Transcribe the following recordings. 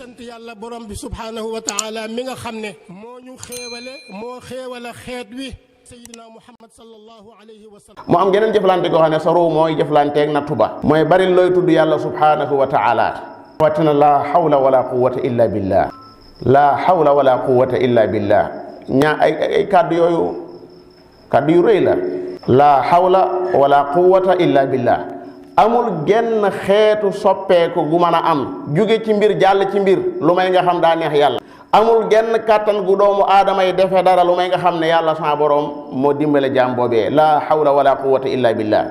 sant yàlla borom bi subhaanahu wa taala mi nga xam ne moo ñu xéewale moo xéewale xeet wi sayyidina Muhammad sallallahu alayhi wa sallam. mu am geneen jëflante goo xam ne sa ruu mooy jëflanteeg nattu ba mooy bari looy tudd yàlla subhaanahu wa taala watina laa hawla wala quwwata illa billah laa hawla wala quwwata illa billah ay kàddu yooyu kàddu yu rëy la laa hawla wala quwwata illa billah amul genn xeetu soppeeku gu mën a am jóge ci mbir jàll ci mbir lu may nga xam daa neex yàlla amul genn kàttan gu doomu aadama yi defee dara lu may nga xam ne yàlla sa borom moo dimbale jaam boobee laa hawla wala quwwata illa billah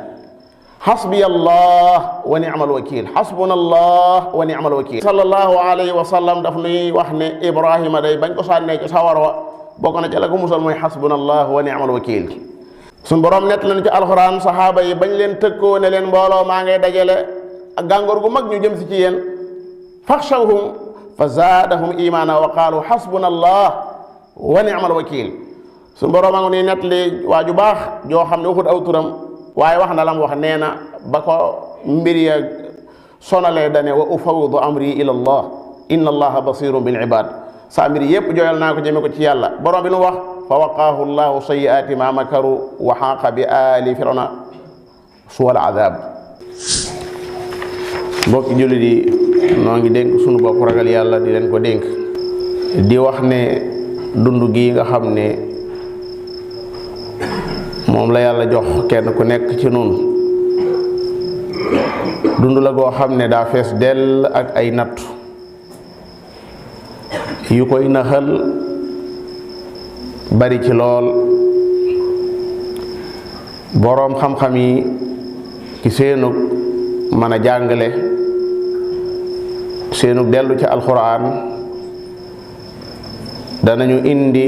hasbiya allah wa ni'mal wakil hasbuna allah wa ni'mal wakil sallallahu alayhi wa sallam daf nuy wax ne ibrahima day bañ ko sànnee ci sawar wa bokk na ca la ko musal mooy hasbuna allah wa ni'mal wakil suñ borom nett nañ ci alxuraan saxaaba yi bañ leen tëkkoo ne leen mbooloo maa ngay dajale ak gàngoor gu mag ñu jëm si ci yéen faxshawhum fa zaadahum imaana wa qaalu hasbuna allah wa ni'mal wakil suñ borom a ngi nuy nett li waa ju baax joo xam ne waxut aw turam waaye wax na la mu wax nee na ba ko mbir ya sonalee dane wa ufawwidu amri ila allah inna allaha basirun bil ibad saa mbir yépp jooyal naa ko jëme ko ci yàlla borom bi nu wax fa waqaahu llahu sayyi'aati ma makaru wa xaaqa bi aali firawna suwal adab mbokki jullit yi noo ngi dénk sunu bopp ragal yàlla di leen ko dénk di wax ne dund gi nga xam ne moom la yàlla jox kenn ku nekk ci nun dund la goo xam ne daa fees dell ak ay nattu yu koy naxal bari ci lool boroom xam-xam yi ci seenug mën a jàngale seenug dellu ci alxuraan danañu indi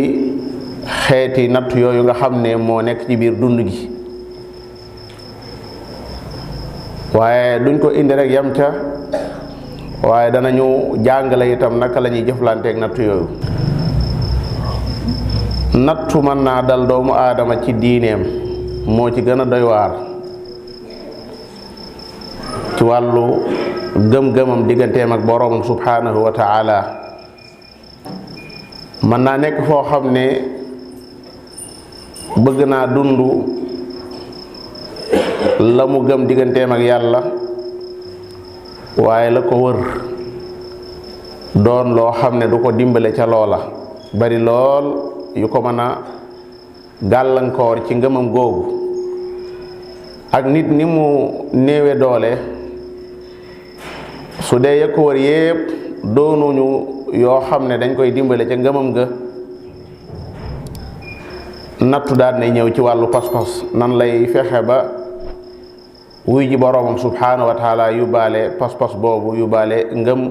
xeeti natt yooyu nga xam ne moo nekk ci biir dund gi waaye duñ ko indi rek yam ca waaye danañu jàngale itam naka la ñuy jëflanteeg natt yooyu nattu mën naa dal doomu aadama ci diineem moo ci gën a doy waar ci wàllu gëm-gëmam digganteem ak boroomam subhanahu wa ta'ala mën naa nekk foo xam ne bëgg naa dund la mu gëm digganteem ak yàlla waaye la ko wër doon loo xam ne du ko dimbale ca loola bari lool yu ko mën a gàllankoor ci ngëmam googu ak nit ni mu néewe doole su dee ya ko wër yépp doonuñu yoo xam ne dañ koy dimbale ca ngëmam ga nattu daal nay ñëw ci wàllu pas-pas nan lay fexe ba wuy ji boroomam subhanahu wa taala yóbbaale pas-pas boobu yóbbaale ngëm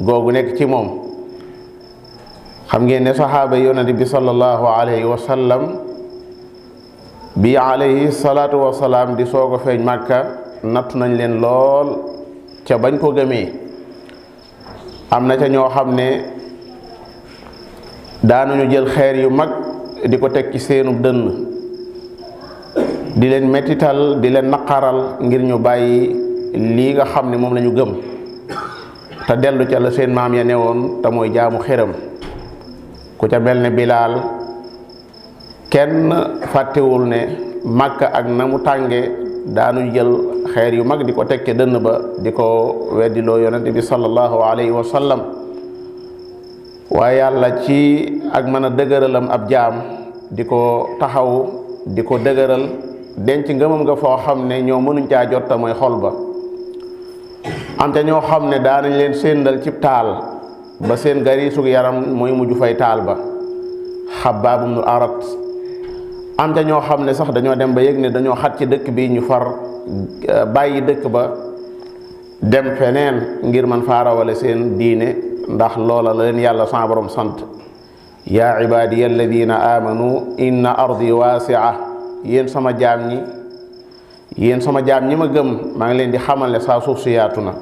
googu nekk ci moom xam ngeen ne saxaaba yonent bi sallallahu alayhi wa sallam bi alayhi salaatu wa salaam di soog a feeñ màkka nattu nañ leen lool ca bañ ko gëmee am na ca ñoo xam ne daanuñu jël xeer yu mag di ko teg ci seenu dënn di leen mettital di leen naqaral ngir ñu bàyyi lii nga xam ne moom la ñu gëm te dellu ca la seen maam ya newoon te mooy jaamu xéram ku ca mel ne Bilaal kenn fàttewul ne Makka ak na mu tànge daanu jël xeer yu mag di ko teg ca dënn ba di ko weddiloo yonent bi sallallahu alayhi wa sallam waaye yàlla ci ak mën a dëgëralam ab jaam di ko taxaw di ko dëgëral denc ngëmam nga foo xam ne ñoo mënuñ caa jot te mooy xol ba am ca ñoo xam ne daanañ leen séendal cib taal ba seen gariisug yaram mooy mujj fay taal ba Xabbaab ibnu Arat am ca ñoo xam ne sax dañoo dem ba yëg ne dañoo xat ci dëkk bi ñu far bàyyi dëkk ba dem feneen ngir man faarawale seen diine ndax loola la leen yàlla sa borom sant yaa ibaadiya alladina amanu inna ardi waasi'a yéen sama jaam ñi ma gëm maa ngi leen di xamal ne saa suuf si yaatu na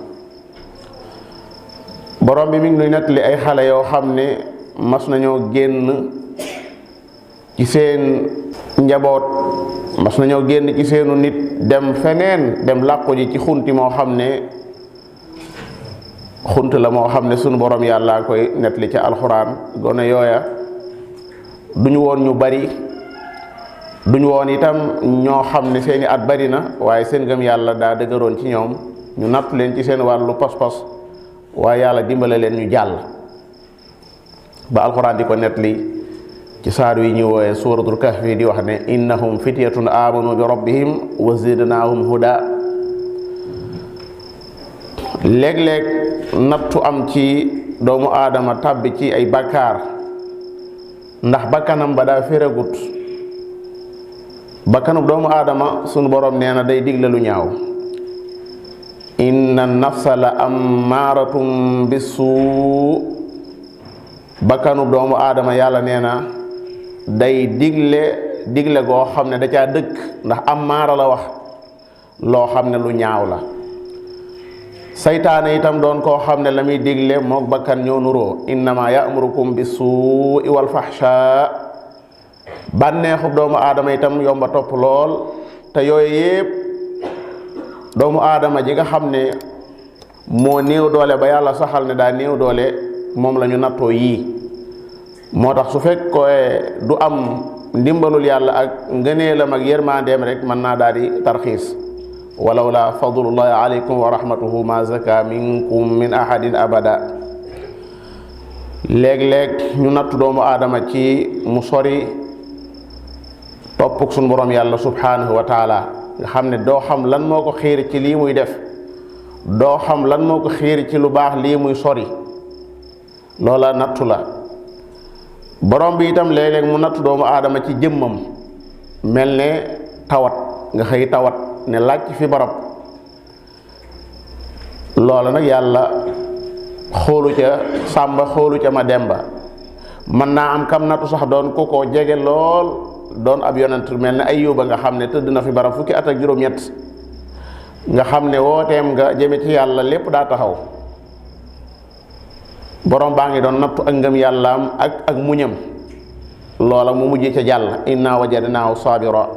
borom bi mi ngi nuy nettali ay xale yoo xam ne mas nañoo génn ci seen njaboot mas nañoo génn ci seenu nit dem feneen dem làqu ji ci xunti moo xam ne xunt la moo xam ne sunu borom yàlla koy nettali ca alxuraan. gone yooya duñu woon ñu bari, duñu woon itam ñoo xam ne seeni at bari na, waaye seen gëm yàlla daa dëgëroon ci ñoom. ñu nattu leen ci seen wàllu pas-pas, waaye yàlla dimbale leen ñu jàll ba alxuraan di ko nettali ci saar wi ñu woowe suuratul kahfi di wax ne innahum fityatun amanu bi rabbihim wa zidnaahum huda. léeg-léeg nattu am ci doomu aadama tàbbi ci ay bakkaar ndax bakkanam ba daa féragut. bakkanub doomu aadama sunu borom nee na day digle lu ñaaw. inna nafsa la ammaratum bisu. bakkanub doomu aadama yàlla nee na day digle goo xam ne da caa dëkk, ndax ammaara la wax loo xam ne lu ñaaw la. saytaane itam doon koo xam ne la muy digle mook bakkan ñoo nuroo. innama ya'murukum bis-suu'i wal fahsha. bànneexub doomu aadama itam yomba topp lool, te yooyu yépp doomu aadama ji nga xam ne moo néew doole ba yàlla saxal ne daa néew doole, moom la ñu nattoo yii. moo tax su fekkee du am ndimbalul yàlla ak ngëneelam ak yërmandeem rek mën naa daal di tarxiis. walaw la fadlullahi alaykum wa rahmatuhu ma zaka minkum min ahadin abada. léeg-léeg ñu nattu doomu aadama ci mu sori toppuk suñu borom yàlla subhanahu wa taala, nga xam ne doo xam lan moo ko xiir ci lii muy def, doo xam lan moo ko xiir ci lu baax lii muy sori. loola nattu la. borom bi itam léeg-léeg mu nattu doomu aadama ci jëmmam, mel ne tawat, nga xëy tawat ne laaj fi barab. loola nag yàlla xoolu ca sàmba xoolu ca ma demba. mën naa am kam nattu sax doon ku ko jege lool, doon ab yonent mel ne Ayyuba nga xam ne tëdd na fi barab fukki at ak juróom-ñett, nga xam ne wooteem nga jëme ci yàlla lépp daa taxaw. borom baa ngi doon nattu ak ngëm yàllaam ak muñam. loola mu mujj ca jàll. inna wajadnaahu saabira.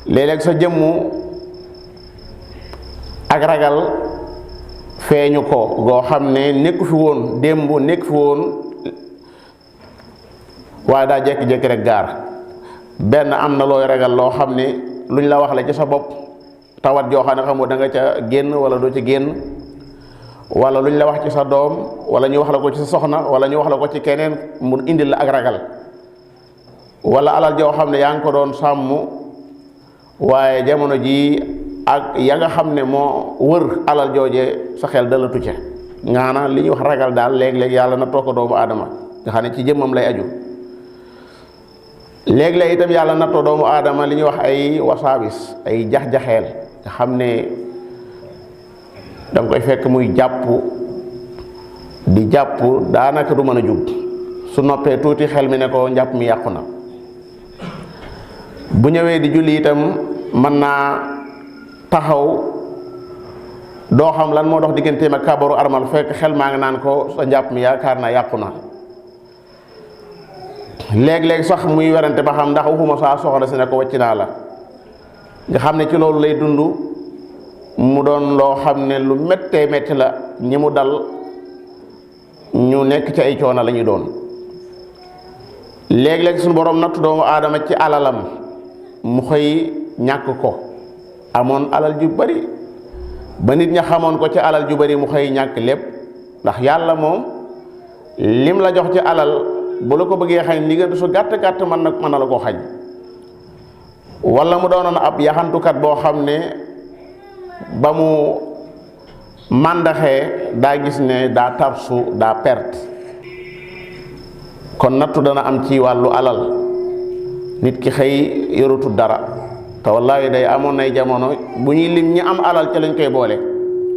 léeg-léeg sa jëmmu ak ragal feeñu ko goo xam ne nekku fi woon démb, nekk fi woon, waaye daa jékki-jékki rek gaar. benn am na looy ragal loo xam ne luñ la wax la ci sa bopp, tawat joo xam ne xamoo da nga ca génn wala doo ci génn, wala luñ la wax ci sa doom, wala ñu wax la ko ci sa soxna, wala ñu wax la ko ci keneen, mu indil la ak ragal. wala alal joo xam ne yaa ngi ko doon sàmm, waaye jamono ji ak ya nga xam ne moo wër alal jooje sa xel dalatu ca. ngaana li ñuy wax ragal daal léeg-léeg yàlla na toog doomu aadama nga xam ne ci jëmmam lay aju. léeg-léeg itam yàlla nattoo doomu aadama li ñuy wax ay wasaabis, ay jax-jaxeel, nga xam ne danga koy fekk muy di jàpp daanaka du mën a jug. su noppee tuuti xel mi ne ko njàpp mi yàqu na. bu ñëwee di julli itam mën naa taxaw doo xam lan moo dox digganteem ak kabaru armal, fekk xel maa ngi naan ko sa njàpp mi yaakaar naa yàqu na. léeg-léeg sax muy werante ba xam ndax waxuma saa soxla si ne ko wàcc naa la. nga xam ne ci loolu lay dund, mu doon loo xam ne lu méttee métti la. ñi mu dal ñu nekk ci ay coono la ñu doon. léeg-léeg suñu borom nattu doomu aadama ci alalam, mu xëy ñàkk ko. amoon alal ju bari ba nit ña xamoon ko ci alal ju bari, mu xëy ñàkk lépp. ndax yàlla moom lim la jox ci alal bu la ko bëggee xañ diggante su gàtt gàtt mën na la ko xañ. wala mu doonoon ab yaxantukat boo xam ne ba mu màndaxee daa gis ne daa tarsu, daa perte. kon nattu dana am ci wàllu alal. nit ki xëy yorutu dara, te wallaahi day amoon nay jamono bu ñuy lim ñi am alal ca lañ koy boole,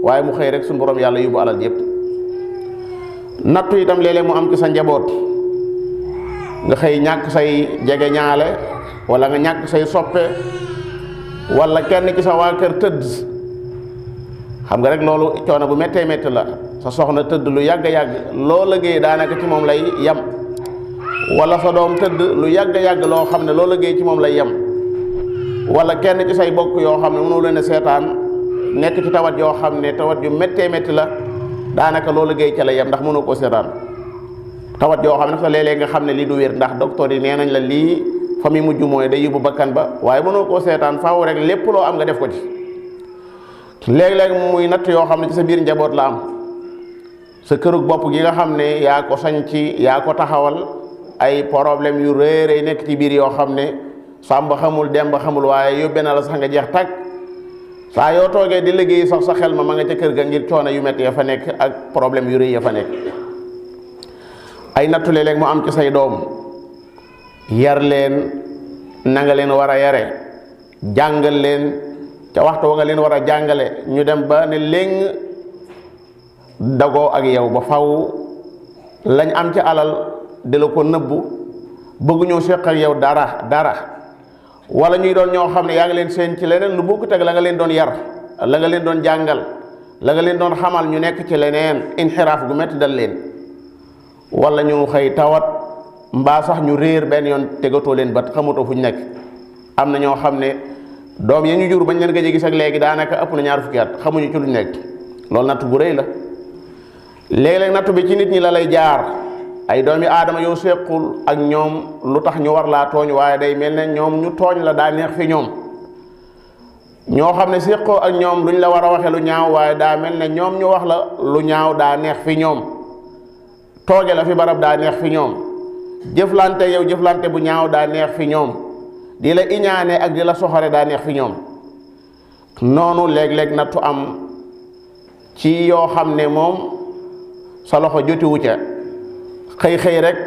waaye mu xëy rek suñu borom yàlla yóbbu alal yépp. nattu itam léeg-léeg mu am ci sa njaboot, nga xëy ñàkk say jege ñaale, wala nga ñàkk say soppe, wala kenn ci sa waa kër tëdd. xam nga rek loolu coono bu méttee métti la. sa soxna tëdd lu yàgg-yàgg loo liggéey daanaka ci moom lay yam, wala sa doom tëdd lu yàgg-yàgg loo xam ne loo liggéey ci moom lay yam, wala kenn ci say bokk yoo xam ne mënoo leen a seetaan, nekk ci tawat yoo xam ne tawat yu méttee métti la. daanaka loolu liggéey ca la yem ndax mënu koo seetaan tawat yoo xam ne sax léeg-léeg nga xam ne lii du wér ndax docteur yi nee nañ la lii fa muy mujj mooy day yóbbu bakkan ba waaye mënoo koo seetaan faaw rek lépp loo am nga def ko ci léeg-léeg muy natt yoo xam ne ci sa biir njaboot la am sa kërug bopp gi nga xam ne yaa ko sañ ci yaa ko taxawal ay problème yu rëy nekk ci biir yoo xam ne Sàmba xamul Demba xamul waaye yóbbee na la sax nga jeex tàkk saa yoo toogee di liggéey sax sa xel ma nga ca kër ga ngir coono yu métti ya fa nekk ak problème yu rëy ya fa nekk ay nattu léeg-léeg mu am ci say doom yar leen na nga leen war a yare jàngal leen ca waxtu wa nga leen war a jàngale ñu dem ba ne léng dagoo ak yow ba faw lañ am ci alal di la ko nëbbu bëgguñoo seq ak yow dara wala ñuy doon ñoo xam ne yaa ngi leen seen ci leneen lu bokkut ak la nga leen doon yar la nga leen doon jàngal la nga leen doon xamal ñu nekk ci leneen inxiraaf gu metti dal leen wala ñu xëy tawat mbaa sax ñu réer benn yoon tegatoo leen bat xamatoo fu ñu nekk am na ñoo xam ne doom ya ñu jur bañ leen gëj a gis ak léegi daanaka ëpp na 20 fukki at xamuñu ci luñ nekk loolu natt bu rëy la léeg-léeg natt bi ci nit ñi la lay jaar ay doomi aadama yow sequl ak ñoom lu tax ñu war laa tooñ waaye day mel ne ñoom ñu tooñ la daa neex fi ñoom ñoo xam ne seqoo ak ñoom luñ la war a waxe lu ñaaw waaye daa mel ne ñoom ñu wax la lu ñaaw daa neex fi ñoom tooge la fi barab daa neex fi ñoom jëflante yow jëflante bu ñaaw daa neex fi ñoom di la iñaane ak di la soxore daa neex fi ñoom noonu léeg-léeg nattu am ci yoo xam ne moom sa loxo jotiwu ca xëy rek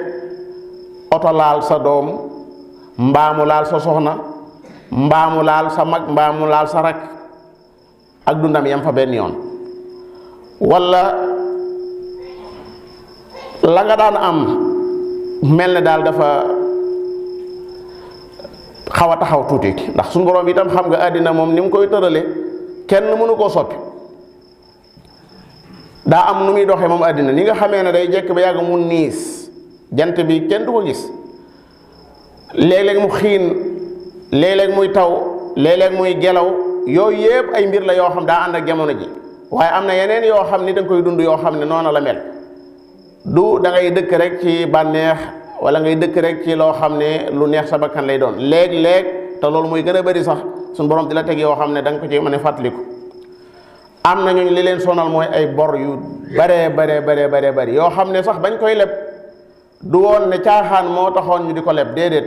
oto laal sa doom mbaamu laal sa soxna mbaamu laal sa mag mbaamu laal sa rak ak dundam yam fa benn yoon walla la nga daan am mel ne daal dafa xaw a taxaw tuuti ndax suñu borom itam xam nga àddina moom ni mu koy tërale kenn mënu koo soppi daa am nu muy doxee moom àddina ni nga xamee ne day jekk ba yàgg mu niis jant bi kenn du ko gis léeg-léeg mu xiin léeg-léeg muy taw léeg-léeg muy gelaw yooyu yëpp ay mbir la yoo xam daa ànd ak jamono ji waaye am na yeneen yoo xam ni da nga koy dund yoo xam ne noona la mel du da ngay dëkk rek ci bànneex wala ngay dëkk rek ci loo xam ne lu neex sa bakkan lay doon léeg-léeg te loolu muy gën a bëri sax suñu borom di la teg yoo xam ne da nga ko ci mën a fàttaliku am na ñooñu li leen sonal mooy ay bor yu bare bari yoo xam ne sax bañ koy leb du woon ne caaxaan moo taxoon ñu di ko leb déedéet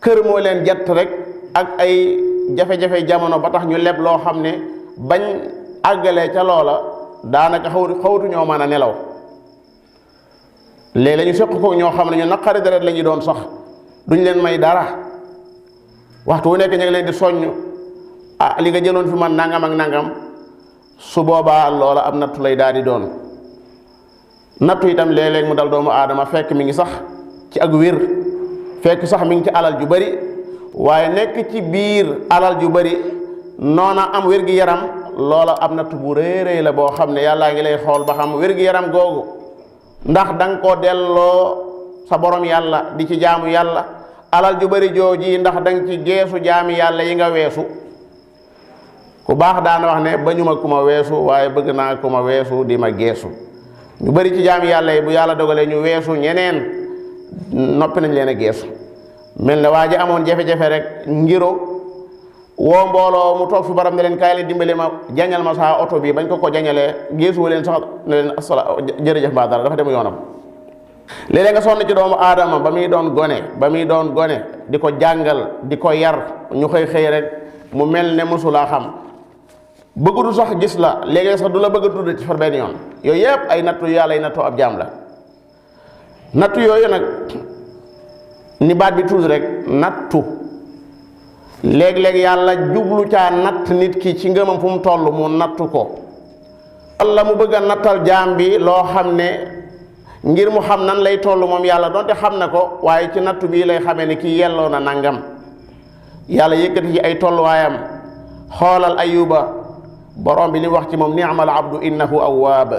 kër moo leen jett rek ak ay jafe-jafe jamono ba tax ñu leb loo xam ne bañ àggalee ca loola daanaka xawtu ñoo mën a nelaw léegi la ñu seq ko ñoo xam ne ñu naqari deret la ñu doon sax duñ leen may dara waxtu wu nekk ñu ngi leen di soññ li nga jëloon fi man nangam ak nangam su boobaa loola am nattu lay daal di doon nattu itam léeg-léeg mu dal doomu aadama fekk mi ngi sax ci ak wér fekk sax mi ngi ci alal ju bari waaye nekk ci biir alal ju bari noona am wér gi yaram loola am nattu bu rëy la boo xam ne yàllaa ngi lay xool ba xam wér gi yaram googu ndax da nga koo delloo sa borom yàlla di ci jaamu yàlla alal ju bari jooji ndax da nga ci geesu jaami yàlla yi nga weesu ku baax daana wax ne bañu ma ku ma weesu waaye bëgg naa ku ma weesu di ma geesu ñu bari ci jaami yàlla yi bu yàlla dogalee ñu weesu ñeneen noppi nañ leen a geesu mel ne waa ji amoon jafe-jafe rek ngiro woo mbooloo mu toog fi baram ne leen kaay leen dimbale ma jañal ma saa oto bi bañ ko jañalee geesuwa leen sax ne leen jërëjëf mbaa dara dafa dem yoonam léeg-léeg nga sonn ci doomu aadama ba muy doon gone di ko jàngal di ko yar ñu xëy rek mu mel ne mosulaa xam bëggudu sax gis la léegi sax du la bëgg a tudd ci far benn yoon yooyu yëpp ay nattu yàlla ay nattu ab jaam la nattu yooyu nag ni baat bi tudd rek nattu léeg-léeg yàlla jublu caa natt nit ki ci ngëmam fu mu toll mu nattu ko walla mu bëgg a nattal jaam bi loo xam ne ngir mu xam nan lay toll moom yàlla donte xam na ko waaye ci nattu bii lay xamee ne kii yelloo na nangam yàlla yëkkati ci ay tolluwaayam xoolal ayuba borom bi li wax ci moom ni'mal abdu innahu awwaab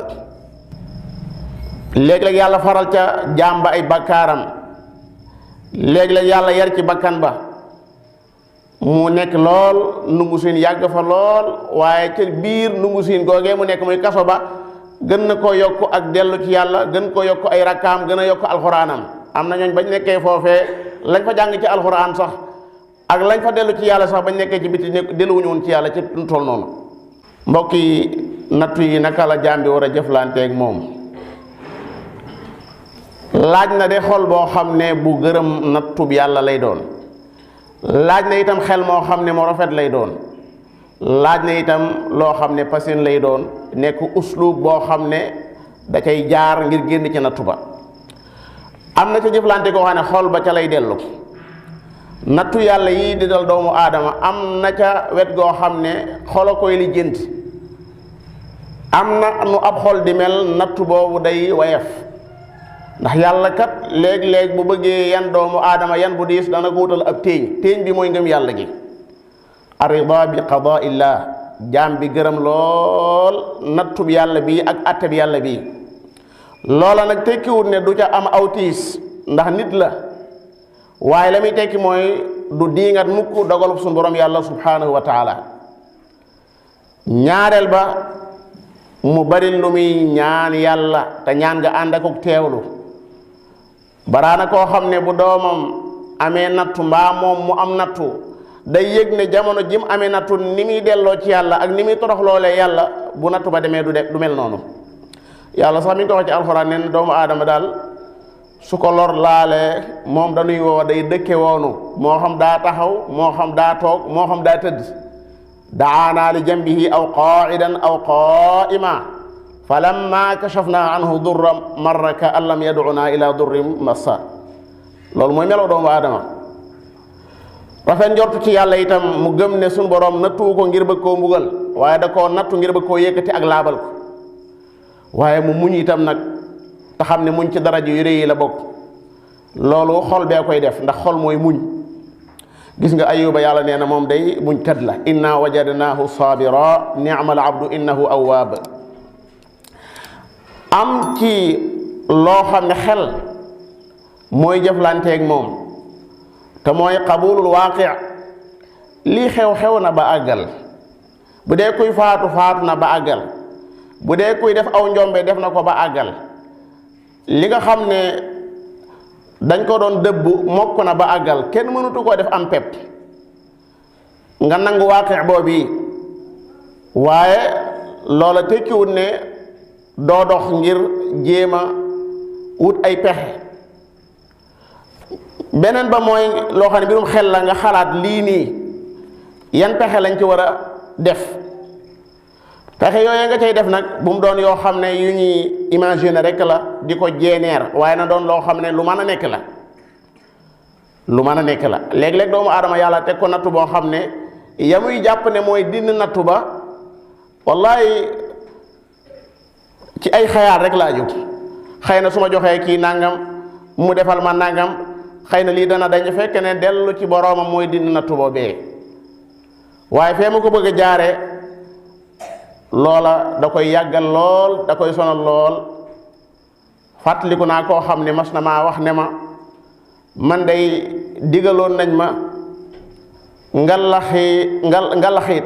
léeg-léeg yàlla faral ca jaam ba ay bakkaaram léeg-léeg yàlla yar ci bakkan ba mu nekk lool nungu siin yàgg fa lool waaye ca biir nungu siin googee mu nekk muy kaso ba gën na koo yokk ak dellu ci yàlla gën koo yokk ay rakkaam gën a yokk alxuraanam. am na ñooñ bañ nekkee foofee lañ fa jàng ci alxuraan sax ak lañ fa dellu ci yàlla sax bañ nekkee ci biti delluwuñu woon ci yàlla ci tool noonu. mbokk yi nattu yi naka la jaam bi war a jëflanteeg moom laaj na de xol boo xam ne bu gërëm nattub yàlla lay doon, laaj na itam xel moo xam ne moo rafet lay doon, laaj na itam loo xam ne pasin lay doon, nekk uslub boo xam ne da cay jaar ngir génn ci nattu ba. am na ca jëflante koo xam ne xol ba ca lay dellu. nattu yàlla yii di dal doomu aadama am na ca wet goo xam ne xol a koy lijjanti. am na nu ab xol di mel nattu boobu day wayef, ndax yàlla kat léeg-léeg bu bëggee yan doomu aadama yan bu diis dana ko wutal ab téeñ bi mooy ngëm yàlla gi. arida bi qadaa illah, jaam bi gërëm lool nattub yàlla bii ak atteb yàlla bii. loola nag tekkiwut ne du ca am aw tiis ndax nit la, waaye la muy tekki mooy du diingat mukk dogalub suñu borom yàlla subhanahu wa taala. ñaareel ba mu bari lu muy ñaan yàlla te ñaan nga ànd ak teewlu. baraana koo xam ne bu doomam amee nattu mbaa moom mu am nattu day yëg ne jamono jim amee nattu ni muy delloo ci yàlla ak ni muy toroxloolee yàlla bu nattu ba demee du mel noonu. yàlla sax mi ngi ko wax ci alxuraan nee na doomu aadama daal su ko lor laalee moom dañuy woo day dëkke woonu, moo xam daa taxaw moo xam daa toog moo xam daa tëdd. daana li jambihi aw qaidan aw qaima falamma kashafna anhu durra marra ka an lam yad'una ila durrin massa. loolu mooy meloo doomu aadama. rafet njortu ci yàlla itam mu gëm ne suñu borom nattu ko ngir bëgg koo mbugal, waaye da koo nattu ngir bëgg koo yëkkati ak laabal ko. waaye mu muñ itam nag te xam ne muñ ci daraja yu rëy yi la bokk. loolu xol bee koy def, ndax xol mooy muñ. gis nga ayuba yàlla nee na moom day muñ kat la, inna wajadnaahu sabira ni'mal abdu innahu awwaab. am ci loo xam ne xel mooy jëflanteeg moom te mooy qabulul waaqi'. lii xew na ba àggal. bu dee kuy faatu na ba àggal. bu dee kuy def aw njombe def na ko ba àggal. li nga xam ne dañ ko doon dëbb mokk na ba àggal, kenn mënutu koo def am pepp nga nangu waaqi' boobu. waaye loola tekkiwut ne doo dox ngir jéem a wut ay pexe. beneen ba mooy loo xam ne mbirum xel la, nga xalaat lii nii yan pexe lañ ci war a def. pexe yooyu nga cay def nag bu mu doon yoo xam ne yu ñuy imaginer rek la di ko jeeneer, waaye na doon loo xam ne lu mën a nekk la. lu mën a nekk la. léeg-léeg doomu aadama yàlla teg ko nattu boo xam ne yamuy jàpp ne mooy dindi nattu ba wallahi ci ay xayaat rek laa jóg. xëy na su ma joxee kii nangam mu defal ma nangam xëy na lii dana dañ fekk ne dellu ci boroomam mooy dindi nattu boobee. waaye fee ma ko bëgg a jaare loola da koy yàggal lool, da koy sonal lool. fàttaliku naa koo xam ne mas na maa wax ne ma man day digaloon nañ ma ngalaxiit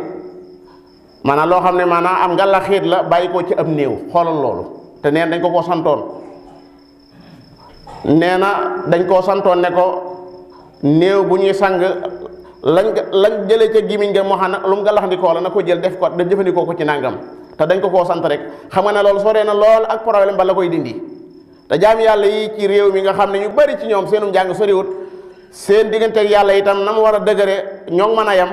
maanaam loo xam ne maanaam am ngalaxiit la bàyyi ko ci ab néew. xoolal loolu. te neen dañ ko santoon. nee na dañ koo santoon ne ko néew bu ñuy sang lañ jëlee ca gimiñ nga moo xam ne lu mu galaxndikoo la na ko jël def jëfandikoo ko ci nangam, te dañ ko koo sant rek. xam nga ne loolu soree na lool ak problème ba la koy dindi. te jaami yàlla yi ci réew mi nga xam ne ñu bari ci ñoom seenum njàng soriwut, seen digganteeg yàlla itam na mu war a dëgëre ñoo mën a yam.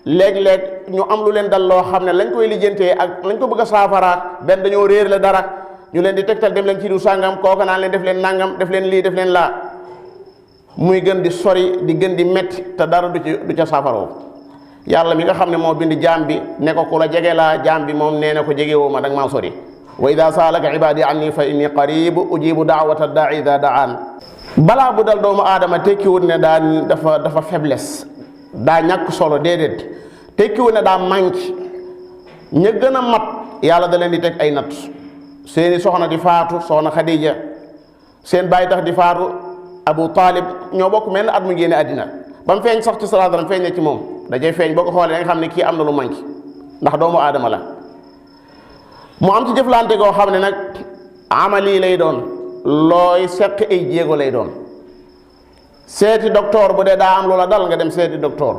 léeg-léeg ñu am lu leen dal loo xam ne lañ koy lijjantee ak lañ ko bëgg a saafaraat benn dañoo réer la dara, ñu leen di tegtal dem leen ci du sàngam, kooka naan leen def leen nangam, def leen lii def leen laa. muy gën di sori di gën di metti te dara du ca saafaroo. yàlla mi nga xam ne moo bind jaam bi ne ko ku la jege laa, jaam bi moom nee na ko jegewoo ma danga maa sori. wa ida saalaka ibadi anni fa inni qarib ujibu daawata daai ida daan. balaa bu dal doomu aadama tekkiwut ne dafa faiblesse, daa ñàkk solo, déedéet. tekkiwut ne daa manque. ña gën a mat yàlla da leen di teg ay natt. seeni soxna di faatu, soxna Xadija, seen bàyyi tax di faatu Abu Talib, ñoo bokk mel at mu génne àddina. ba mu feeñ sax ci salaam feeñ na ci moom dajay feeñ boo ko xoolee da nga xam ne kii am na lu manqué ndax doomu aadama la. mu am ci jëflante goo xam ne nag amali lay doon looy seq ay jéego lay doon. seeti docteur bu dee daa am loola dal nga dem seeti docteur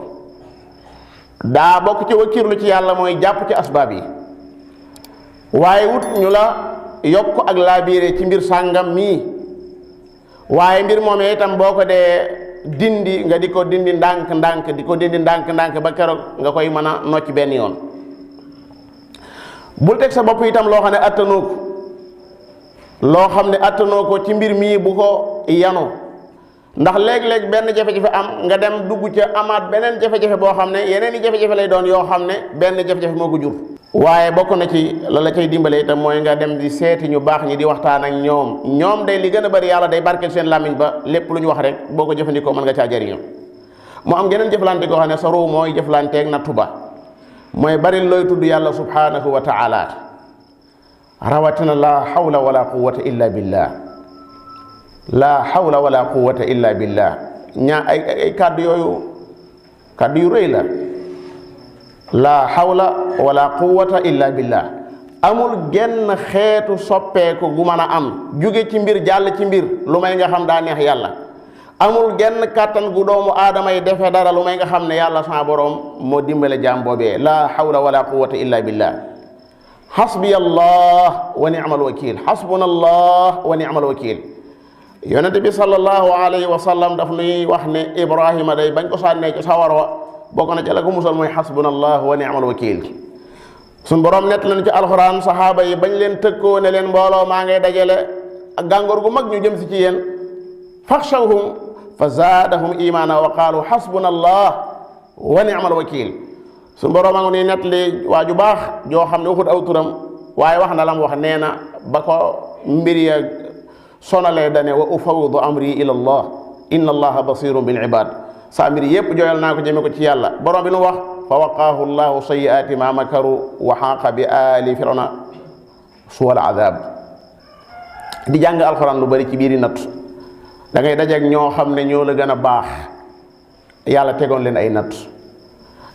daa bokk ci wakkirlu ci yàlla mooy jàpp ci asbaab yi waaye wut ñu la yokk ak laabiire ci mbir sàngam mii waaye mbir moomee itam boo ko dee dindi nga di ko dindi ndànk-ndànk di ko dindi ndànk-ndànk ba keroog nga koy mën a nocc benn yoon. bul teg sa bopp itam loo xam ne attanoo ko loo xam ne attanoo ko ci mbir mii bu ko yanu ndax léeg-léeg benn jafe-jafe am nga dem dugg ca amaat beneen jafe-jafe boo xam ne yeneen i jafe-jafe lay doon yoo xam ne benn jafe-jafe moo ko jur. waaye bokk na ci la la cay dimbale itam mooy nga dem di seeti ñu baax ñi di waxtaan ak ñoom day li gën a bari yàlla day barkeel seen làmmiñ ba lépp lu ñu wax rek boo ko jëfandikoo mën nga caa jëriñoo. mu am geneen jëflante goo xam ne sa ruu mooy jëflanteeg nattu ba mooy bari looy tudd yàlla subhanahu wa taala rawatina la hawla wala quwwata illa billah la hawla wala quwwata illa billah ay kàddu yooyu kàddu yu rëy la. la hawla wala quwwata illa billah amul genn xeetu soppeeku gu mën a am jóge ci mbir jàll ci mbir lu may nga xam daa neex yàlla. amul genn kàttan gu doomu aadama yi defee dara lu may nga xam ne yàlla sa boroom moo dimbale jaam boobee la hawla wala quwwata illa billah. hasbiya allah wa ni'mal wakil hasbuna allah wa ni'mal wakil. yonente bi sallallahu alayhi wa sallam daf nuy wax ne Ibrahima day bañ ko sànnee ci sawar wa bokk na ci la ko musal mooy hasbuna allah wa ni'mal wakil. suñ boroom nett leen ci alxuraan saxaaba yi bañ leen tëkkoo ne leen mbooloo maa ngay dajale ak gàngoor gu mag ñu jëm si ci yéen faxshawhum fa zaadahum imaana wa qaalu hasbuna allah wa ni'mal wakil. suñ boroom a ngi nii nett li waa ju baax joo xam ne waxut aw turam waaye wax na lam wax nee na ba ko mbir ya sonalee dane wa ufawwidu amri ila allah inna allaha basirun bil ibad. saa mbir yépp jooyal naa ko jëme ko ci yàlla borom bi nu wax fa waqaahu llahu sayyi'aati ma makaru wa xaaqa bi aali firawna suwal adab. di jàng alxuraan lu bari ci biiri natt da ngay dajeek ñoo xam ne ñoo la gën a baax yàlla tegoon leen ay natt.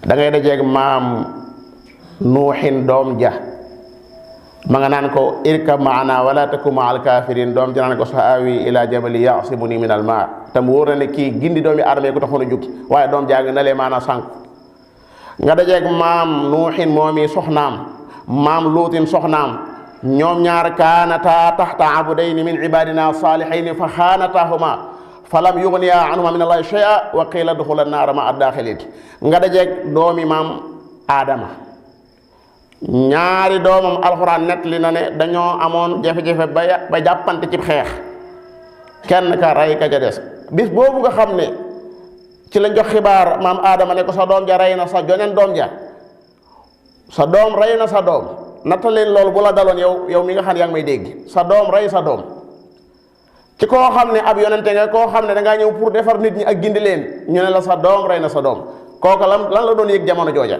da ngay dajeek maam nuuxin doom ja ma nga naan ko irkab maana wala taku ma al kafirin doom ja naan ko sa awi ila jabali yasimuni min al ma tam wóor na ne kii gindi doomi aadama ko taxoon a jóg waaye doom jaa ngi na lee maana sànku. nga dajeeg maam nuuxin moomi soxnaam maam luutin soxnaam ñoom ñaar kaanata taxta abudayni min ibadina salihayni fa xaanatahuma falam yugniya anhuma min allahi shay'a wa qila duxula naara ma addaaxilin. nga dajeeg doomi maam aadama ñaari doomam alxuraan nett li na ne dañoo amoon jafe-jafe ba jàppante cib xeex kenn ka rey ka ja des bis boobu nga xam ne ci lañ jox xibaar maam aadama ne ko sa doom ja rey na sa joneen doom ja sa doom rey na sa doom natta leen loolu bu la daloon yow mi nga xam ne yaa ngi may dégg sa doom rey sa doom ci koo xam ne ab yonente nga koo xam ne dangaa ñëw pour defar nit ñi ak gindi leen ñu ne la sa doom rey na sa doom kooka lan la doon yëg jamono jooja.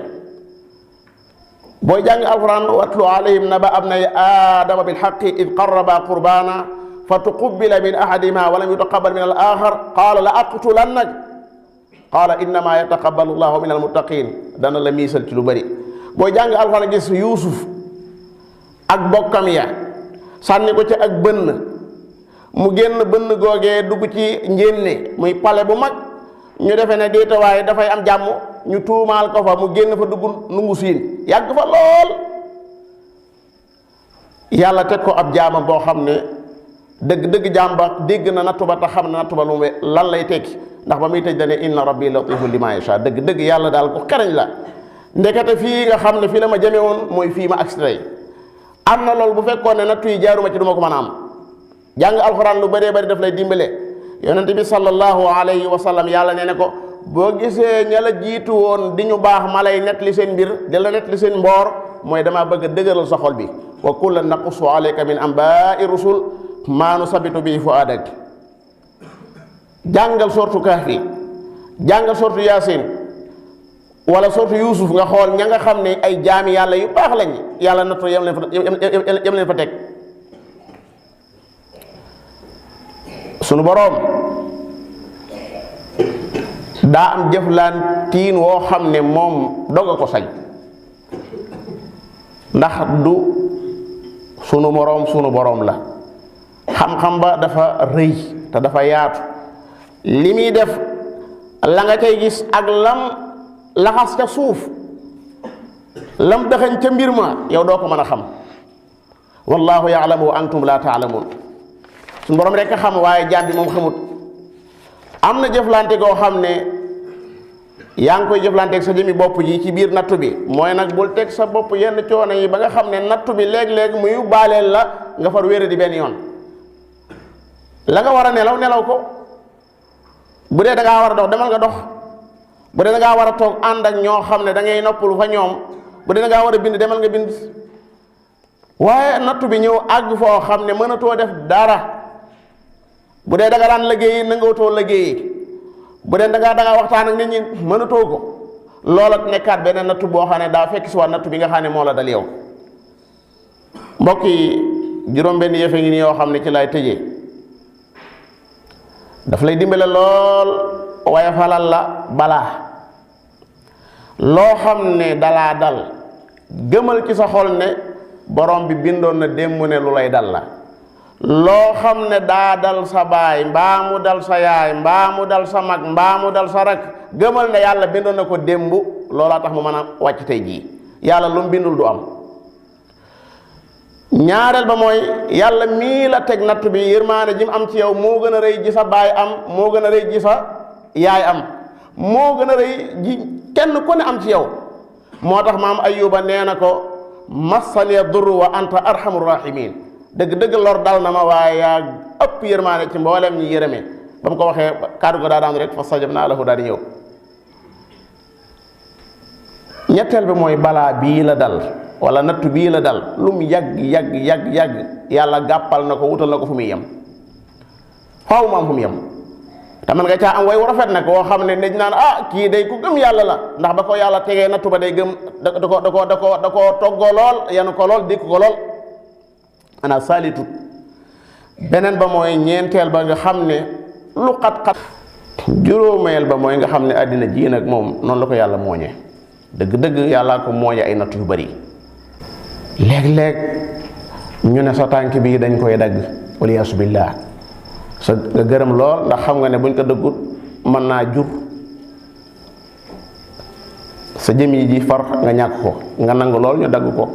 booy jàng alquran watlu alayhim naba abnay aadama bilxaqi id qarraba qurbana fa tuqubila min ahadihima wa lam yutaqabal min al axar qaala la aqtulannak qaala innama yataqabbalu llahu min almuttaqin. dana la miisal ci lu bëri booy jàng alquran gis yuusuf ak bokkam ya sànni ko ci ak bënn mu génn bënn googee dugg ci njénne muy pale bu mag ñu defee ne déeta waaye dafay am jàmm ñu tuumaal ko fa mu génn fa dugg nungu siin yàgg fa lool yàlla teg ko ab jaamam boo xam ne dëgg jaam ba dégg na nattu ba tax xam na nattu ba lu lan lay tekki ndax ba muy tëj dane inna rabbi latifun lima yasha dëgg yàlla daal ko xereñ la ndekete fii nga xam ne fii la ma jëme woon mooy fii ma agsi tey am na loolu bu fekkoon ne nattu yi jaaruma ci du ma ko mën a am jàng alxuraan lu bëree bëri daf lay dimbale yonente bi sallallahu alayhi wa sallam yàlla nee ne ko boo gisee ña la jiitu woon di ñu baax ma lay net li seen mbir di la net li seen mboor mooy damaa bëgg a dëgëral sa xol bi wa kullan naqussu alayka min anba'i rusul maa nusabitu bihi fu'aadak. jàngal sortu Kahfi jàngal sortu Yaasin wala sortu Yuusuf nga xool ña nga xam ne ay jaami yàlla yu baax lañ yàlla nattu yam leen fa teg. sunu boroom daa am jëflantiin woo xam ne moom doga ko sañ ndax du sunu boroom la xam-xam ba dafa rëy te dafa yaatu li muy def la nga cay gis ak lam laxas ca suuf lam dëxañ ca mbir ma yow doo ko mën a xam wallahu yaalamu wa antum la taalamun suñu borom rek a xam waaye jaam bi moom xamut am na jëflante goo xam ne yaa ngi koy jëflanteeg sa jëmi bopp ji ci biir nattu bi mooy nag bul teg sa bopp yenn coono yi ba nga xam ne nattu bi léeg-léeg muy baaleel la nga far wéra di benn yoon la nga war a nelaw ko bu dee da ngaa war a dox demal nga dox bu dee da ngaa war a toog ànd ak ñoo xam ne da ngay noppalu fa ñoom bu dee da ngaa war a bind demal nga bind waaye nattu bi ñëw àgg foo xam ne mënatoo def dara bu dee da nga daan liggéeyi nangatoo liggéeyi bu dee da ngaa waxtaan ak nit ñi mënatoo ko loola nekkaat beneen nattu boo xam ne daa fekk si waat nattu bi nga xam ne moo la dal yow mbokk yi juróom-benn yëfe ngi nii yoo xam ne ci lay tëjee daf lay dimbale lool waaye falal la balaa loo xam ne dalaa dal gëmal ci sa xol ne borom bi bindoon na démb ne lu lay dal la loo xam ne daa dal sa baay mbaa mu dal sa yaay mbaa mu dal sa mag mbaa mu dal sa rak gëmal ne yàlla bindoon na ko démb loolaa tax mu mën a wàcc tey jii yàlla lu mu bindul du am ñaareel ba mooy yàlla mii la teg natt bi yërmaane ji mu am ci yow moo gën a rëy ji sa baay am moo gën a rëy ji sa yaay am moo gën a rëy ji kenn ku ne am ci yow moo tax maam Ayyuba nee na ko massaniya durru wa anta arhamur rahimin dëgg lor dal na ma waaye yaa ëpp yërmaane ci mboolem ñi yërëme ba mu ko waxee kàddu ko daa daanu rek fa sajabnaa lahu daal di ñëw ñetteel bi mooy balaa bii la dal wala nattu bii la dal lu mu yàgg yàlla gàppal na ko wutal na ko fu muy yem faaw mu am fu mu yem te man nga caa am way wu rafet nag woo xam ne dañ naan kii day ku gëm yàlla la ndax ba ko yàlla tegee nattu ba day gëm da ko toggoo lool yanu ko lool dikk ko lool ana saalitut beneen ba mooy ñeenteel ba nga xam ne lu xat-xat juróomeel ba mooy nga xam ne àddina ji nag moom noonu la ko yàlla mooñee dëgg yàllaa ko mooñe ay natt yu bari léeg-léeg ñu ne sa tànk bii dañ koy dagg waliyaasu billaah sa nga gërëm lool ndax xam nga ne buñ ko dëggut mën naa jur sa jëm yi ji far nga ñàkk ko nga nangu lool ñu dagg ko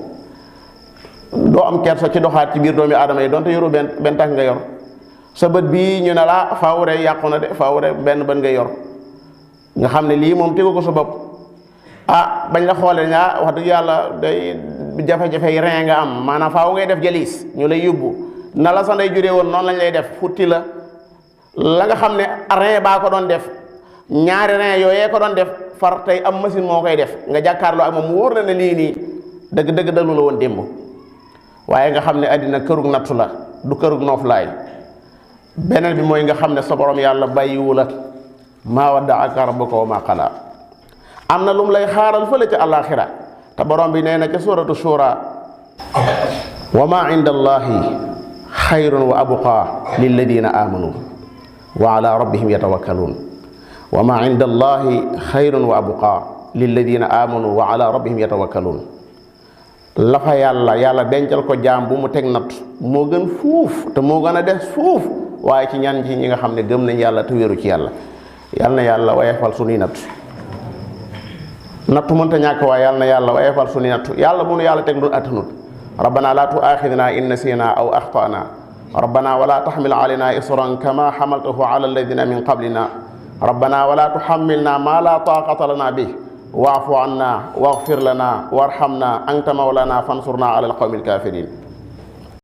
doo am kersa ci doxaat ci biir doomi aadama yi donte yoru benn tànk nga yor sa bët bii ñu ne laa faaw rek yàqu na de faaw rek benn bët nga yor nga xam ne lii moom tegu ko sa bopp bañ la xoolee nga wax dëgg yàlla day jafe-jafe yi rein nga am maanaam faaw ngay def jalis ñu lay yóbbu na la sa ndey juree woon noonu lañ lay def futti la nga xam ne rein baa ko doon def ñaari rein yooyee ko doon def far tey am machine moo koy def nga jàkkaarloo ak moom mu wóor na ne lii nii dëgg dalu la woon démb waaye nga xam ne àddina kërug nattu la du kërug nooflaay beneen bi mooy nga xam ne sa borom yàlla bàyyiwu la maa waddaaka rabbuka wa maa qalaa am na lu mu lay xaaral fële ca àllaaxira te borom bi nee na ca suuratu shura wa maa inda allahi xayrun wa abqaa lilladina amanu wa ala rabbihim yatawakkaluun wa maa inda allahi xayrun wa abqaa lilladina amanu wa ala rabbihim yatawakkaluun la fa yàlla dencal ko jaam bu mu teg natt moo gën fuuf te moo gën a des fuuf waaye ci ñan ci ñi nga xam ne gëm nañ yàlla te wéeru ci yàlla yal na yàlla wayefal sunuy natt nattu mënta ñàkk waaye yal na yàlla wayefal sunuy natt yàlla bu nu yàlla teg lu attanut rabbana la tuaxidna in nasina aw axtana rabbana wala taxmil alayna isran kama xamaltahu ala alladina min qablina rabbana wala tuxamilna ma la taqata lana bih waafu anna waxfir lana warhamna anta mawlana fansurna ala alqawmi alkafirin